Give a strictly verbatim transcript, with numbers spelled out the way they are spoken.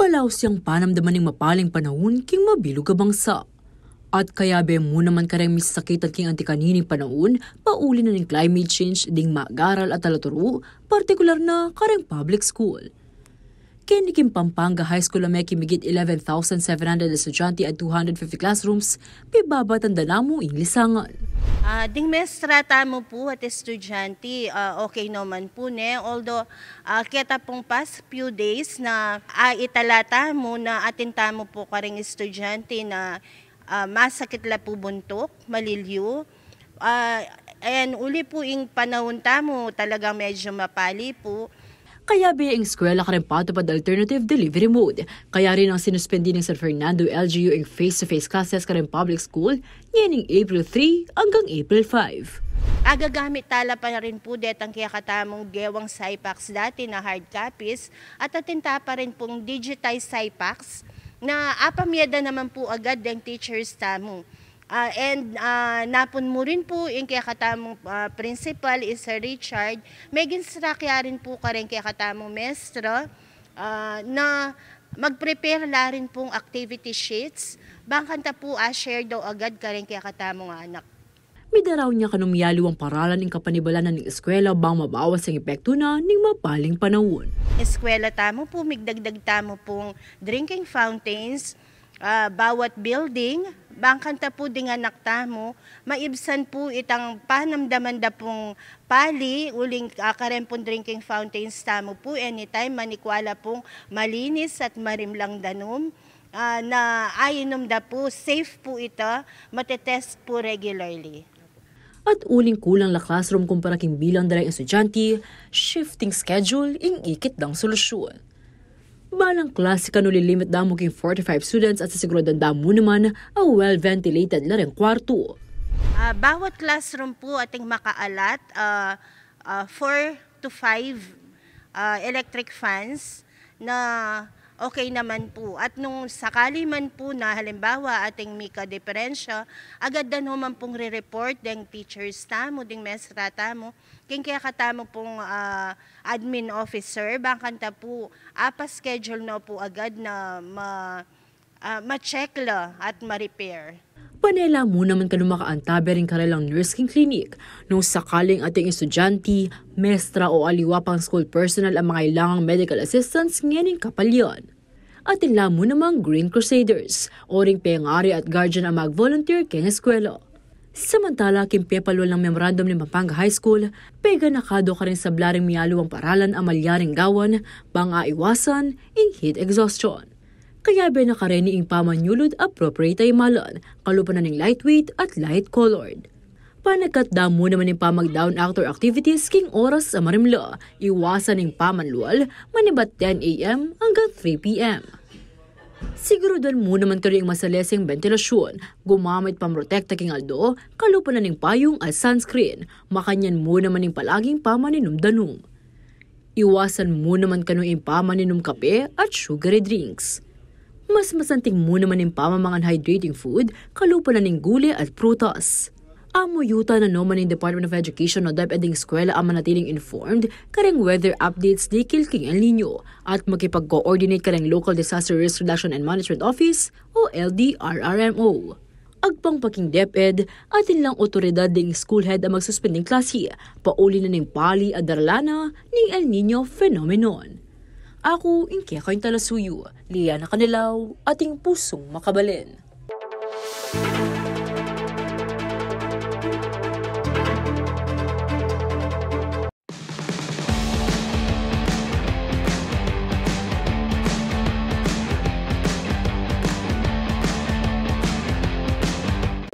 Balaus yang panamdaman ning mapaling panaun king mabilug a bangsa. At kayabe mu naman kareng misakitan king anti kanining panaun, pauli na ning climate change ding mag-aral at talaturu, partikular na kareng public school. Keni king Pampanga High School a mekimigit eleven thousand seven hundred estudyante at two hundred fifty classrooms, pibabatan da namu ing lisangan. Ah, ding mestra tamu pu at estudyante, ah, okay naman pu ne. Although, ah, keta pung past few days na, ah, itala tamu na atin tamu pu karing estudyante na, ah, masakit la pu buntuk, maliliu. Ah, and uli pu ing panaun tamu talagang medyo mapali pu. Kayabe ing eskwela kareng patupad alternative delivery mode. Kaya rin nang sinuspendi ning San Fernando L G U ing face-to-face classes kareng public school, ngening April three anggang April five. Agagamit tala pa rin pu detang kekatamung gewang Sypax dati na hard copies, at atin ta pa rin pung digitized Sypax na apamie da naman pu agad deng teachers tamu. Ah, and, ah, napun mu rin pu ing kekatamung, ah, principal, i Sir Richard, meg-instruct ya rin pu kareng kekatamung mestra, ah, na mag-prepare la rin pung activity sheets, bang kanita pu a-share da agad kareng kekatamung anak. Midaraun ya kanung mialiwang paralan ing kapanibalanan ning eskwela bang mabawas ing epektu na ning mapaling panaun. Eskwela tamu pu, migdagdag tamu pung drinking fountains, ah, bawat building, bang kanita pu ding anak tamu, maibsan pu itang panamdaman da pung pali, uling, ah, kareng pung drinking fountains tamu pu, anytime, manikwa la pung malinis at marimlang danum, ah, na ainum da pu, safe pu ita, matetest pu regularly. At uling kulang la classroom kumpara king bilang da reng estudyante, shifting schedule ing ikit dang solusyun. Balang klase kanu lilimit da mu king forty-five students at sisiguraduan da mu naman a well-ventilated la reng kwartu. Ah, bawat classroom pu ating maka-allot, ah, ah, four to five, ah, electric fans na okay naman pu. At nung sakali man pu na halimbawa ating mika diperensya, agad da naman pung re-report deng teachers tamu, ding mestra tamu, king kekatamu pung, ah, admin officer, bang kanita pu, apa-schedule no pu agad na ma-, ah, ma-check la at ma-repair. Pane la mu naman kanu makaantabe ring karelang nurse king clinic, nung sakaling ating estudyante, mestra o aliwa pang school personnel a mangailangang medical assistance ngening kapalian. Atin la mu namang Green Crusaders, o ring pengari at guardian a mag-volunteer keng eskwela. Samantala, king pepalual nang memorandum ning Pampanga High School, peganaka do karing sabla ring mialiwang paralan a malyaring gawan, bang aiwasan ing heat exhaustion. Kayabe na kareni ing pamanyulud appropriate a imalan, kalupa na ning lightweight at light-colored. Panagkat da mu naman ing pamagdaun outdoor activities king oras a marimla, iwasan ing pamanlual manibat ten A M anggang three P M. Siguraduan mu naman kanu ing masaleseng bentilasyun, gumamit pamrotekta king aldo, kalupa na ning payung at sunscreen, makanyan mu naman ing palaging pamaninum danum. Iwasan mu naman kanu ing pamaninum kape at sugary drinks. Mas masanting mu naman ing pamamangan hydrating food, kalupa na ning gule at prutas. Amuyutan na no man ning Department of Education o DepEd ing eskwela a manatiling informed kareng weather updates dikil king El Niño at makipag-coordinate kareng Local Disaster Risk Reduction and Management Office o L D R R M O. Agpang pa king DepEd, atin lang otoridad ding school head a magsuspending klase, pauli na ning pali a daralan na ning El Niño phenomenon. Aku ing kekayung talasuyu, Liana Canelao, ating pusung makabalen.